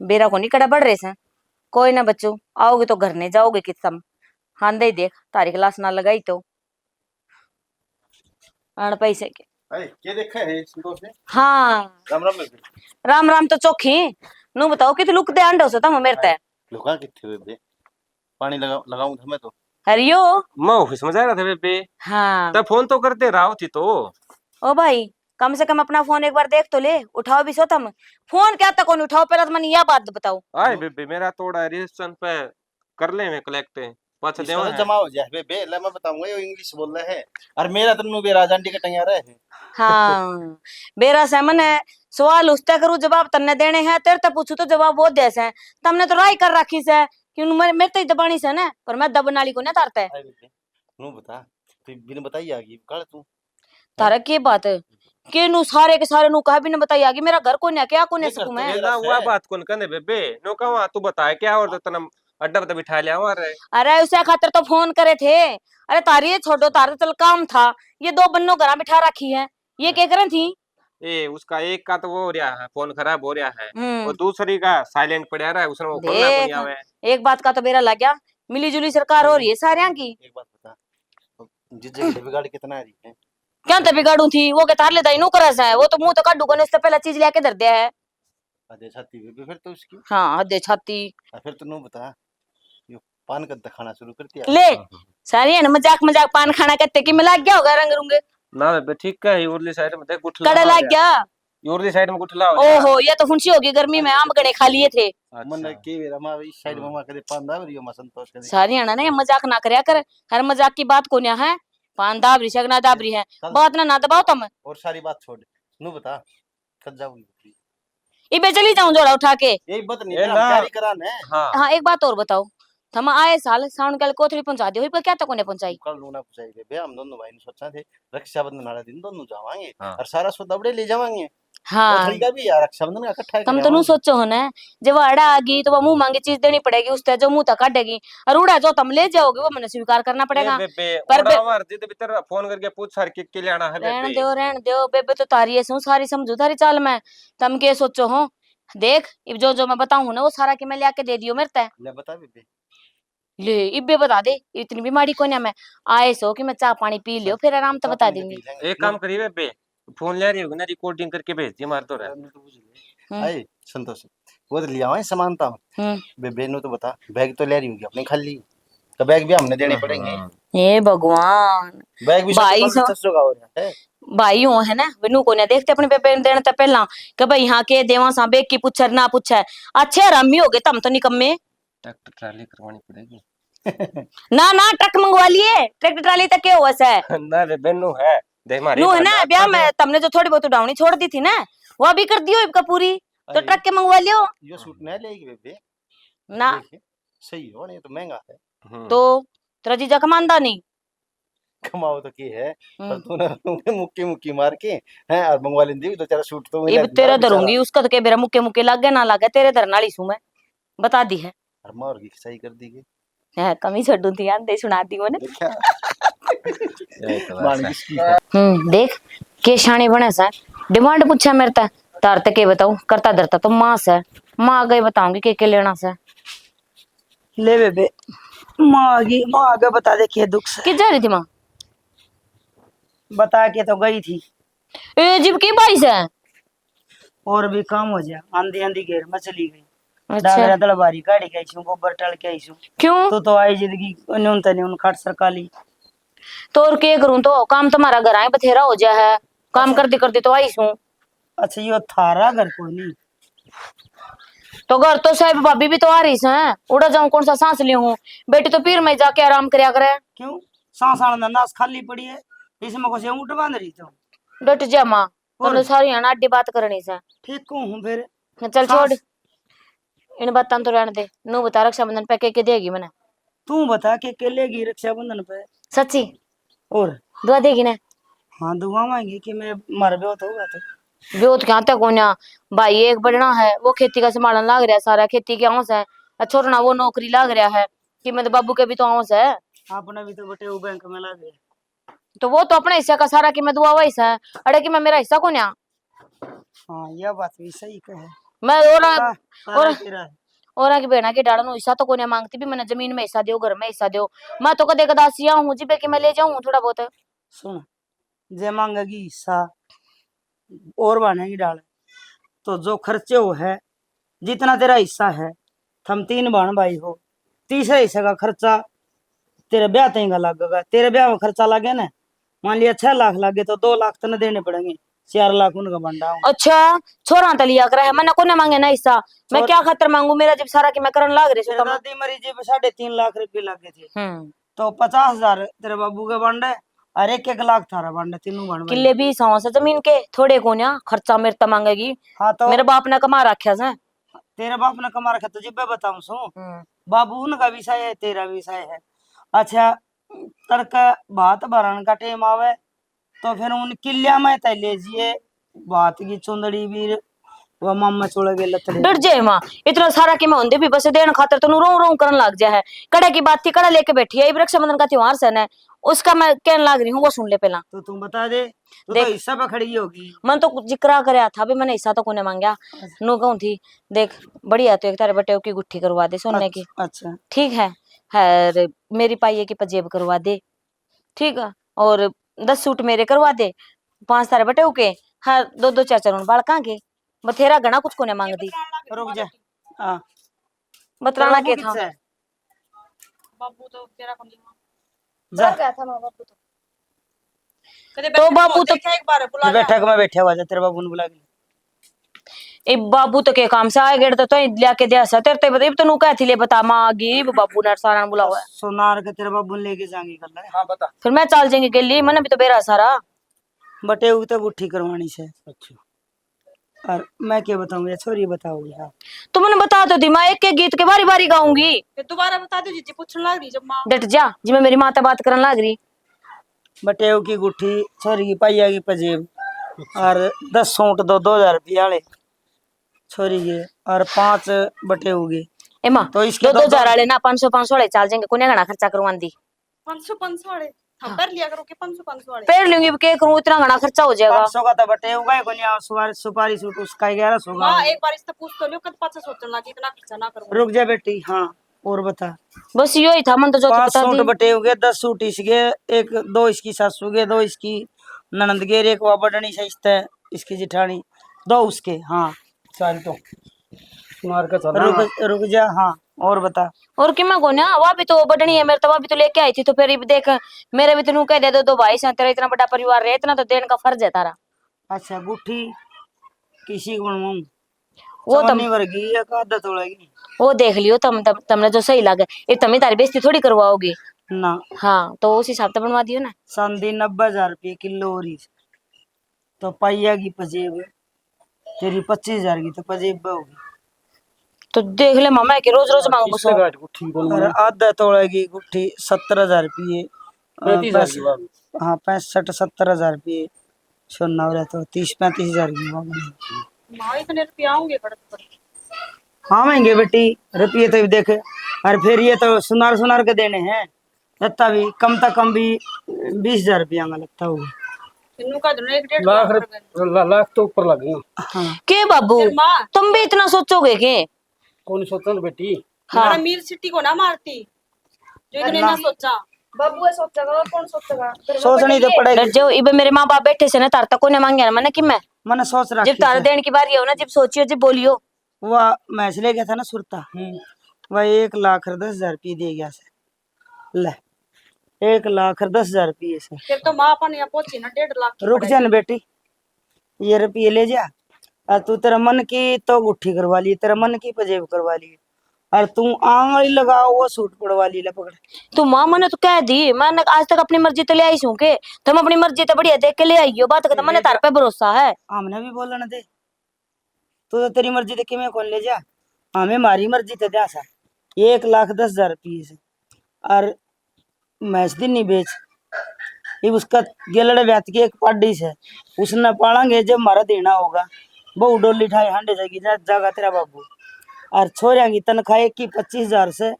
बेरा कोनी कड़ा बढ़ रहे से। कोई ना बच्चों, आओगे तो घर ने जाओगे कित तम। हांदे ही देख, तारीख लाश ना लगाई तो। अण पैसे के। अरे, के देखे है संतोष ने? हाँ। राम राम बेबे। राम राम तो चोखी। नू बताओ, कित लुकते आंडो से तम मेरे ते? लुका किथे बेबे? पानी लगा, लगाऊं था मैं तो। हरियो। मैं ऑफिस में जा रहा था बेबे। हाँ। तब फोन तो करते रहो थी तो। ओ भाई, कम से कम अपना फोन एक बार देख तो ले, उठाओ भी सो तम। फोन क्या तक कोनी उठाओ, पहले तो मने या बात बताओ। आए बेबे, मेरा तोड़ा रिसेप्शन पे कर ले मैं कलेक्ट, पाछे देवा है। जमा हो जाए बेबे, ले मैं बताऊंगा, ये इंग्लिश बोल रहे हैं। और मेरा तन्नू बेरा जांडी के टंगिया रहे हैं। हाँ, बेरा से मने सवाल उसते करूँ, जवाब तन्ने देने हैं, तेरे ते पूछू तो जवाब वो दे से। तमने तो राय कर रखी से कि उन मेरे, मेरे ते ही दबानी से ना, पर मैं दबन वाली को ना तारते। अरे बेबे, नू बता, तू बिन बताई आ गई, काल तू। थारा के बात है? के नू सारे के सारे नू कहा भी ना बताई आगी, मेरा घर कोन्या, क्या कोन्या ये घर सकूं तो मैं? मेरा ना, है। वो बात कौन कहने बेबे? नो कहा, तू बताए क्या और तो तना अड्डा पे तो बिठा लिया हुआ रे। अरे, उसे खातर तो फोन करे थे। अरे, तारी ये छोड़ो, तारा तो चल काम था, ये दो बन्नो घरा बिठा रखी है, ये हाँ। क्या करें थी? ए, उसका एक का तो वो हो रहा है, फोन खराब हो रहा है, हम्म। और दूसरी का साइलेंट पड़ा रहा है, उसने वो खोलना देख, कोनी आवे। एक बात का तो बेरा लग गया, मिली जुली सरकार हो रही है सारियां की। एक बात बता, जीजे के बिगाड़ कितना आ रही है? क्या तो बिगाड़ू थी, वो के तार लेता ही नू करे से, वो तो मुंह तो काढू कोनी, उससे पहले चीज लेके धर दिया है। आधे छाती बेबे फिर तो उसकी। हाँ, आधे छाती। आ, फिर तो नू बता, यो पान कद तक खाना शुरू कर दिया? ले, हाँ, हाँ। सारी है ना मजाक मजाक पान खाना कहते कि मिला गया होगा रंग रुंग। ना बेबे, ठीक है, ये उरली साइड में देख गुठला कड़ा हो लाग गया। गया। ये उरली साइड में गुठला हो गया। ओहो, ये तो फुंसी होगी गर्मी में, आम घणे खा लिए थे। अच्छा। मन के बेरा माँ इस साइड में हम्म। माँ कदे पान दाब रही हो, माँ संतोष कदे। सारी है ना, ना, मजाक ना करया कर, हर मजाक की बात कोन्या है, पान दाब रही से, ना दाब रही है, चल। बात ना, ना दबाओ तुम। और सारी बात छोड़, नू बता, कद जाऊंगी? इबे चली जाऊं जोड़ा उठा के। यही बात नहीं ए तेरा ना। तैयारी करा ने। हाँ। हाँ, एक बात और बताओ, थम आए साल सावन काल कोथरी पहुंचा दे, हुई पर क्या तक कोने पहुंचाई? कल नू ना पहुंचाई बेबे, हम दोनों भाई ने सोचा थे रक्षाबंधन वाला दिन दोनों जावांगे हाँ। और सारा सौदा बड़े ले जावांगे। हाँ। कोथरी का भी यार रक्षाबंधन का इकट्ठा ही तम कर तो नू आवांगे। सोचो हो ना, जब आड़ा आ गई तो वो मुंह मांगी चीज देनी पड़ेगी, उसते जो मुंह तक काटेगी, और उड़ा जो तम ले जाओगे वो मैंने स्वीकार करना ए पड़ेगा। बेबे, पर उड़ा बे- मार जिद भीतर फोन करके पूछ सर के, के लेना है रहन बेबे। दो, रहन दो, बेबे तो तारी है सू, सारी समझू थारी चाल मैं। तम के सोचो हो? देख, इब जो जो मैं बताऊं हूं ना, वो सारा के मैं लिया के दे दियो मेरे ते। ले बता बेबे। ले, इबे बता दे, इतनी भी माड़ी कोन्या मैं। आए सो कि मैं चाय पानी पी लियो, फिर आराम से बता देंगे। एक काम करिए बेबे, फोन ले रही होगी ना, रिकॉर्डिंग करके भेज दिए मार तो रहा। हम्म। आए, संतोष, वो तो लिया हुआ है सामान तो। हम्म। बेबे नू तो बता, बैग तो ले रही होगी अपने खाली, तो बैग भी हमने देने पड़ेंगे। हम्म। हे भगवान। बैग भी भाई सामान सो- पचास सौ का हो रहा है। भाई हो है ना, बिनू को ना देखते अपने बेबे ने देने ते पहला कि भाई यहाँ के देवा सा, बेग की पूछे ना पूछे। अच्छे हरामी हो गए, तम तो निकम्मे। ट्रैक्टर ट्राली करवानी पड़ेगी। ना, ना, ट्रक मंगवा लिए, ट्रैक्टर ट्राली तक के हुआ से। ना रे बेनू है, देख मारी नू है ना, ब्याह में तमने जो थोड़ी बहुत उड़ावनी छोड़ दी थी ना, वो अभी कर दियो इबका पूरी, तो अरे, ट्रक के मंगवा लियो। यो सूट ना लेगी बेबे। ना। देख, सही हो, ये तो महंगा है। हम्म। तो तेरा जीजा कमांदा नहीं? कमाओ तो की है, पर हम्म। तूने मुक्की मुक्की मार के, हैं, और मंगवा लेंदी दो चार सूट तो इब तेरा धरूंगी, उसका तो के बेरा मुक्के मुक्के लागे ना लागे, तेरे धरन वाली सू मैं, बता दी है। और मार की सही कर दी के? है, कमी छोड़ू थी, आंदे सुना दी मैंने। देखा? यही तो बात है। हम्म, देख, के शाणे बने से, डिमांड पूछा मेरे ते, तार ते के बताऊं, करता धरता तो मां से, मां आगे बताऊंगी के के लेना से। ले बेबे, माँ आ गई, माँ आगे बता दे के दुख से। किस जा रही थी माँ? बता के तो गई थी। ए, जिब की बारिश है? और भी काम हो जा, आंधी आंधी घेर में चली गई। अच्छा। डागरा दल भारी गाड़ी के आई छू, गोबर टल के आई छू। क्यों? तो, तो आई जिंदगी न्यून ते न्यून खाट सरकाली। तो और के करूं, तो काम तुम्हारा घर आए बथेरा हो जा है, काम अच्छा। करते करते तो आई सूं। अच्छा, यो थारा घर कोनी? तो घर तो साहब भाभी भी तो आ रही सै, उड़ा जाऊं कौन सा सांस ले हूं? बेटी तो पीर में जाके आराम करया करे। क्यों? सांस आने दे, नास खाली पड़ी है, इसमें कुछ ऊंट बांध रही तो। डट जा माँ, और? तन्ने सारी हाना अड्डी बात करनी सै। ठीक हूँ फिर। चल सांस छोड़, इन बातां तो रहने दे। नू बता, रक्षाबंधन पे के के देगी मने? तू बता, के के लेगी रक्षाबंधन पे? सच्ची? और? दुआ देगी ना? हाँ, दुआ मांगी कि मैं मर ब्योत होगा तो। ब्योत क्या तक कोन्या, भाई एक बढ़ना है, वो खेती का संभालन लाग रहा सारा, खेती के आऊं सै, और छोरना वो नौकरी लाग रहा है कि मैं तो बाबू के भी तो आऊं सै। आपने भी तो बटे वो बैंक में लाग रहा। तो वो तो अपने हिस्से का सारा कि मैं दुआ वही सै, अरे कि मैं मेरा हिस्सा कोन्या। हाँ, यह बात भी सही कहे। मैं और, सारा, सारा और, तेरा है। और की बेना की डालन हिस्सा तो कोन्या मांगती भी, मैंने जमीन में हिस्सा दो, घर में हिस्सा दो। मैं तो कदे कदासी आऊं हूं जिबे कि मैं ले जाऊं हूं थोड़ा बहुत। सुन, जे मांगेगी हिस्सा और बांधेगी डाल, तो जो खर्चे हो है, जितना तेरा हिस्सा है, थम तीन बहन भाई हो, तीसरे हिस्से का खर्चा तेरे ब्याह तई का लागेगा। तेरे ब्याह में खर्चा लागे ना, मान लिया छह लाख लागे तो दो लाख तने देने पड़ेंगे, चार लाख उनका बंडा हो। अच्छा, छोरा तो लिया करे है, मैंने कोने मांगे ना हिस्सा। मैं छोर- क्या खातर मांगू, मेरा जब सारा कि मैं करन लाग रही सै तेरे तो मैं दादी मरी जब साढ़े तीन लाख रुपये लागे थे। हम्म। तो पचास हजार तेरे बाबू के बंडे और एक एक लाख थारा बंडे, तीनों बन किले भी सौ से जमीन के, थोड़े कोन्या, खर्चा मेरे तो मांगेगी। हाँ, तो मेरे बाप ने कमा रखा सै। तेरे बाप ने कमा रखा तो जिब्बे बताऊं सू। हम्म। बाबू उनका विषय है, तेरा विषय है। अच्छा, तड़के भात भरण का टेम आवे, तो फिर उन किल्या में तै ले जिए भात की चुंदड़ी भी, वो मामा चोले के लतड़े। डट जाए माँ, इतना सारा कि मैं होंदे भी बस देन खातर तन्नू रों रों करन लाग जा है। कड़े की बात थी, कड़ा लेके बैठी है, इब रक्षाबंधन का त्योहार सै न, उसका मैं कहन लाग रही हूँ, वो सुन ले पहला। तो तू बता दे, तू तो देख, हिस्सा पे खड़ी होगी। मन तो जिक्रा करया था, अभी मैंने हिस्सा तो कोने मांग्या। अच्छा। नू कहूँ थी, देख, बढ़िया तो एक तारे बटे की गुट्ठी करवा दे सोने की। अच्छा। ठीक है, है मेरी पाइये की पजेब करवा दे, ठीक है, और दस सूट मेरे करवा दे, पांच तारे बटे के, हाँ, दो दो चार चार उन बालकां के, बथेरा घणा कुछ कोने मांगदी। रुक जा। हाँ। बतलाना के था। बाबू तो तेरा कौन? जा। गया था माँ बाबू तो। कदे तो बाबू तो एक बार बुला, बैठक में बैठा हुआ जा, तेरे बाबू ने बुला के। ए बाबू तो के काम से आए गेड़ तो, तो लिया के दिया सा तेरे तो, इब तो नू कहती ले बता माँ गरीब बाबू ने सारा बुलावा है। सोनार के तेरे बाबू ने लेके जाएंगे कल। हाँ, बता। फिर मैं चल जाएंगे गेली, मैंने भी तो बेरा सारा। बटे उ तो गुट्ठी करवानी से। अच्छा। और मैं क्या बताऊं, या छोरी बताओगी? हाँ। तो मैंने बता तो दी माँ, एक एक गीत के बारी बारी गाऊंगी। फिर दोबारा बता दो जीजी, पूछने लाग रही जब माँ। डट जा, जी मैं मेरी माँ से बात करने लाग रही। बटेऊ की गुट्ठी, छोरी की पाइया की पजेब, और दस सूट दो दो हजार रुपये वाले छोरी के, और पाँच बटेऊ के। ए माँ, तो इसके दो दो दो हजार वाले ना, पाँच सौ पाँच सौ वाले चाल जाएंगे, कोने घना खर्चा करवान दी। पाँच सौ पाँच सौ वाले? हाँ। पहर लिया करो के पाँच सौ पाँच सौ वाले। पहर लूंगी, अब के करूँ, इतना घना खर्चा हो जाएगा। पाँच सौ का तो बटेऊ का ही कोनी, और सुपारी, सुपारी सूट उसका ही ग्यारह सौ का। हाँ, एक बार इससे पूछ तो लियो, कद पाछा सोचने लगी, इतना खर्चा ना करूँ। रुक जा बेटी, हाँ। और बता। बस यो ही था, मन तो जो तू पाँच बता सूट दी। बटेऊ के, दस सूट इसके, एक दो इसकी सासू के, दो इसकी ननद के, एक वा बडनी से इसते, इसकी जिठानी, दो उसके। हाँ। चल तो मार के चल। रुक, रुक जा। हाँ, और बता। और कि मैं कोन्या, वा भी तो बडनी है मेरे तो, वा भी तो लेके आई थी, तो फिर इब देख, मेरे भी तो नू कह दे, दो दो भाई से, तेरा इतना बड़ा परिवार रहे, इतना तो देने का फर्ज है तारा। अच्छा, गुट्ठी किसी को बनवाऊं? वो तम चवन्नी वर्गी या का आधा तोला की? वो देख लियो तम, तम, तमने जो सही लगे। ये तमी तारी बेइज्जती थोड़ी करवाओगे। ना। हाँ, तो उस हिसाब से बनवा दियो ना। चांदी नब्बे हजार रुपये किलो हो रही, तो पाइया की पजेब तेरी पच्चीस हजार की तो पजेब होगी। तो देख ले मामा, के रोज रोज मांगू किससे सो। गांठ गुट्ठी बोलूं और मैं? आधा तोला की गुट्ठी सत्तर हजार रुपये, अ, पैंतीस हजार पैंस-, की बात। हाँ, पैंसठ सत्तर हजार रुपये सोना हो रहा, तो तीस पैंतीस हजार की बात। माँ, इतने रुपये आऊंगे कड़क पर। हाँ, महंगे बेटी, रुपये तो देख, और फिर ये तो सुनार सुनार के देने हैं, इतना भी कम तो कम भी बीस हजार रुपया का लगता होगा। इन्नू का दोनों एक डेढ़ लाख लाख रुपए। रुपये, ला-, लाख तो ऊपर लग गया। हाँ। के बाबू, फिर माँ, तुम भी इतना सोचोगे के? कौन सोचो ना बेटी? हाँ। अमीर सिटी को ना मारती, जो इतने ना सोचा। बाबू ये सोचेगा और कौन सोचेगा? फिर वो सोचनी तो पड़ेगी। पड़ेगी। डट जाओ, इबे मेरे माँ बाप बैठे से ना, तार तक कोने मांगे ना, मैंने कि मैं। मैंने सोच रखी जब तार से। देने की बारी हो ना, जब सोचियो, जब बोलियो। वो मैं से ले गया था ना सुरता, हम्म। वह एक लाख और दस हजार रुपये दे गया से। ले। एक लाख और दस हजार रुपये से। फिर तो माँ अपन यहाँ पहुंची ना, डेढ़ लाख की रुक पड़ेगी। जा ना बेटी, ये रुपये ले जा। और तू तेरा मन की तो गुट्ठी करवा ली, तेरा मन की पजेब करवा ली, और तू आंगली लगाओ वो सूट पड़वा ली, ले पकड़। तू माँ, मैंने तो कह दी, मैंने आज तक अपनी मर्जी तो ले आई सूं के? तुम अपनी मर्जी तो बढ़िया देख के ले आई हो, बात का तो मैंने तार पे भरोसा है। हमने भी बोलने दे, तू तो तेरी मर्जी तो किमें कौन ले जा, हमें हमारी मर्जी तो द्या सा। एक लाख दस हजार रुपये से, और मैं इस दिन नहीं बेच। इब उसका गेलड़ ब्यात की एक पाडी से, उसने पालांगे जब हमारा देना होगा। बहू डोली ठाए हांडे जाएगी, जा-, जागा तेरा बाबू। और छोरियां की तनख्वाह एक की पच्चीस हजार से,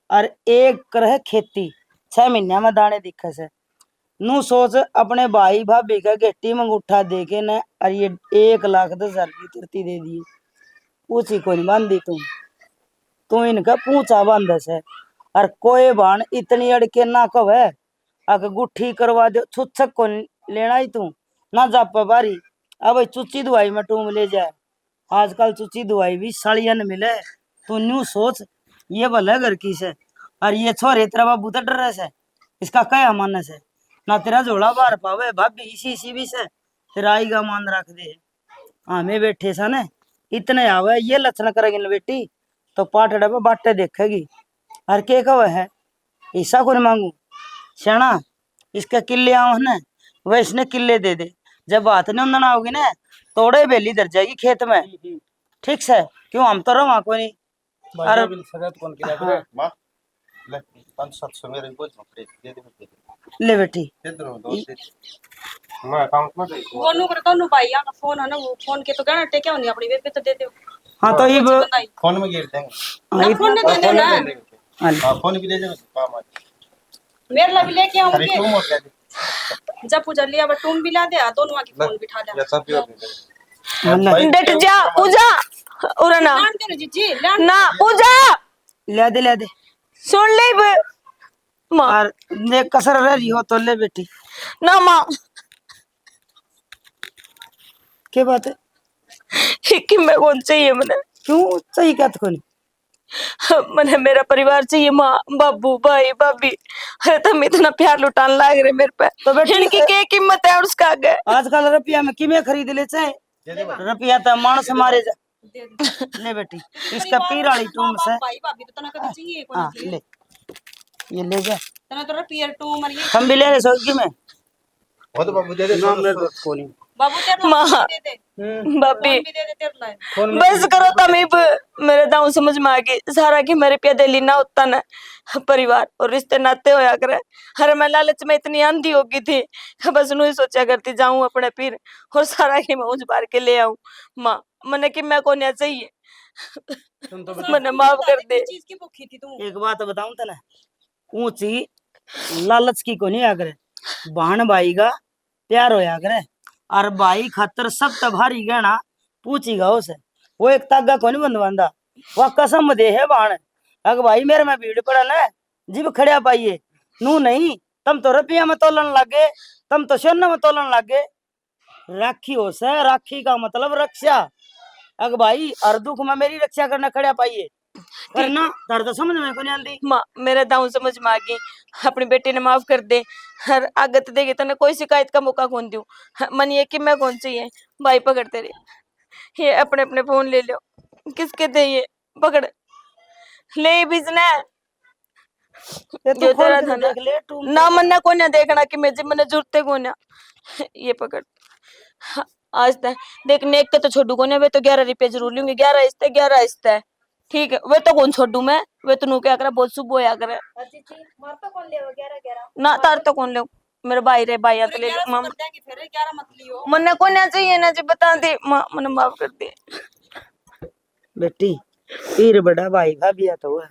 और एक कर है खेती, छह महीने में दाने दिखे से। नू सोच, अपने भाई भाभी का घेटी में अंगूठा दे के न, और ये एक लाख दस हजार की तुरती दे दी। पूछी कोनी बांधी तू, तू इनका पूछा बांधे से। और कोई बाण इतनी अड़के ना कवे, अक गुट्ठी करवा दे, छुच्छक को लेना ही तू, ना जापे बारी। अब चुच्ची दुआई में टूम ले जाए। आजकल चुच्ची दुआई भी सालियां ने मिले, तू न्यू सोच, ये भले घर की से, और ये छोरे तेरा बाबू तो डरे से, इसका कया माने से, ना तेरा झोला बाहर पावे, भाभी इसी इसी भी से, तेरा आईगा मान रख दे। हमें बैठे सा ने, इतने आवे ये लक्षण करेगी ना बेटी, तो पाटड़े पे बाटे देखेगी। और के कहे है, हिस्सा कोनी मांगू। स्याणा, इसके किले आओ ने, वह इसने किले दे दे। जब बात नहीं होंदन आओगी ना, तोड़े बेली धर जाएगी खेत में। ठीक से, क्यों हम तो रवा कोनी। भाई, अरे बिल सगत कौन किया हाँ। करे? माँ, ले, पाँच सात सौ मेरे को दे दे, दे दे। ले बेटी। दे दे, दो दे दे। मैं अकाउंट में दे दूँ। वो नु कर तो नु भाई, यहाँ का फोन है ना, वो फोन के तो कहना टेके होनी अपनी बेबे तो दे दे। हाँ, तो ये वो फोन में गिर देंगे। हाँ, ना, ये फोन नहीं हाँ, देना फोन ना। नहीं देंगे। हाँ। हाँ, फोन भी दे देना, काम आ जाए। मेरे ला भी लेके अरे, आऊंगे। क्यों मोड़ दे? जा पूजा लिया, अब टूम भी ला दे, आ दोनों आके ले, फोन बिठा दे। या सब भी और दे दे। हाँ, ले। भाई, डट जा, पूजा। उरे ना। लान दे रे जीजी, लान दे। ना, पूजा। ले दे, ले दे। सुन ले ब-, माँ। और देख, कसर रह रही हो तो ले बेटी। ना माँ। के बात है? कि मैं कौन चाहिए मने? क्यों चाहिए, क्या तो कौन? मने मेरा परिवार चाहिए, माँ, बाबू, भाई, भाभी। अरे तुम इतना प्यार लुटान लाग रहे मेरे पे। तो बेटी, इनकी के कीमत है और उसका आगे? आजकल रुपया में किमें खरीद ले चाहे? दे दे। रुपया तो मानस मारे जा। दे दे। ले बेटी, इसका पीर वाली टूम से। भाई, भाभी तो तना कभी चाहिए कोनी हाँ, ले। ये ले जा। तना तो रुपया टूम और ये हम भी ले रहे सौगी में। वो तो बाबू दे दे, ना, मेरे को नहीं। बाबू तेरे माँ, दे दे। हम्म। भाभी, फोन भी दे दे तेरे ला। फोन में बस करो तुम इब, मेरे दाऊ समझ में आ गई। सारा की मेरे पे दिली ना होता ना, परिवार और रिश्ते नाते होया करे। अरे मैं लालच में इतनी आंधी हो गई थी, बस नू ही सोचा करती जाऊं अपने पीर और सारा की मैं उज भर के ले आऊं। माँ, मने कि मैं कोन्या चाहिए, मने माफ कर दे। किस चीज की भूखी थी तू? एक बात बताऊं तने, ऊंची लालच की कोनी आया करे, भाण भाई का प्यार होया करे, और भाई खातर सब तै भारी गहना पूछी गाओ से। वो एक तागा कोनी बंधवांदा, वह कसम दे है भाण। अग भाई, मेरे में भीड़ पड़ा ना, जिब खड़या पाइए, नू नहीं, तम तो रुपया में तोलन लागे, तम तो सोना में तोलन लागे। राखी हो सै, राखी का मतलब रक्षा। अग भाई, हर दुख में मेरी रक्षा करना खड़ा पाइए। पर ना, तार तो समझ में कोनी आंदी। माँ, मेरे दाऊ समझ में आ गई, अपनी बेटी ने माफ कर दे। हर आगत देगी तने कोई शिकायत का मौका कौन दूं। ह-, मन ये कि मैं कौन चाहिए, भाई पकड़ तेरे। ये अपने अपने फोन ले लो, किसके थे ये? पकड़, ले बिजने। ये तू ये खोल तेरा के था ना। देख ले, टूम ना, पे। मन्ने कोन्या देखना कि मैं जी, मन्ने जरूरत है कोन्या। ये पकड़। हाँ, आज तक देख, नेक के तो छोड़ू कोन्या, वे तो ग्यारह रुपये जरूर लूंगी, ग्यारह इसते, ग्यारह इसते। ठीक है, वे तो कौन छोड़ू मैं, वे तो नू क्या करे, बहुत शुभ होया करे। अजी जी, मार तो कौन ले ग्यारह, ग्यारह? ना, तार तो कौन ले, मेरे भाई रे, भाई तो ले लो, मामा। कर देंगे फिर, ग्यारह मत लियो। मन्ने कोन्या चाहिए ना जी, बता दे, माँ, मन्ने माफ कर दे। बेटी, पीर बड़ा भाई भाभी तो है।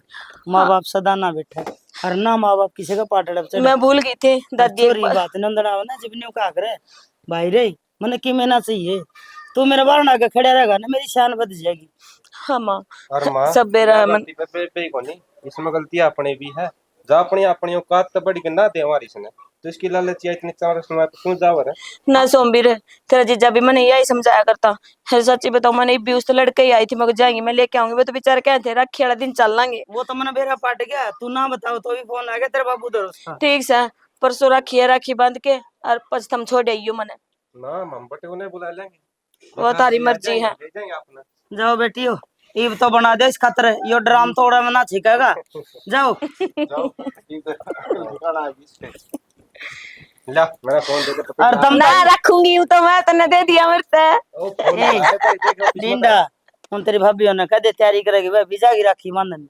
माँ हाँ। बाप सदा ना बैठे, और ना माँ बाप किसी का पाटड़ा पे चढ़े। मैं भूल गई थी, दादी एक छोरी बार। बात नंदना हो ना, जब न्यू कहा करे, भाई रे, मने किमें ना चाहिए, तू मेरे बारना के खड़ा रहेगा ना, मेरी शान बच जाएगी। हाँ माँ, अरे माँ, सब बेरा ना है मन। गलती पे, पे, पे ही कोनी, इसमें गलती अपने भी है। जा अपनी, अपनी औकात तो बड़ी के ना दे हमारी इसने। तो इसकी लालची है, इतनी चावल सुना तो क्यों जावर है? ना सोमवीर, तेरा जीजा भी मैंने यही समझाया करता। है सच्ची बताऊं, मैंने भी उस लड़के ही आई थी, मगर जाएंगी मैं लेके आऊंगी। वो तो बेचारे कहते थे राखी वाला दिन चल लांगे। वो तो मैंने बेरा पाट गया, तू ना बताओ तो भी फोन आ गया तेरे बाबू उधर उसका। ठीक से, परसों राखी है, राखी बांध के और पछतम छोड़ आइयो मैंने। ना, हम बटे उन्हें बुला लेंगे। वो थारी मर्जी है। जाओ बेटी हो, ईब तो बना दे इस खातर, यो ड्राम तोड़ा में ना छिकेगा। जाओ। ला, मेरा फोन दे दे। और तुम ना रखूंगी, तो मैं तन्ने दे दिया मेरे से। डिंडा, उन तेरी भाभी ने कह दे तैयारी करेगी, वह बीजा की राखी बांधन।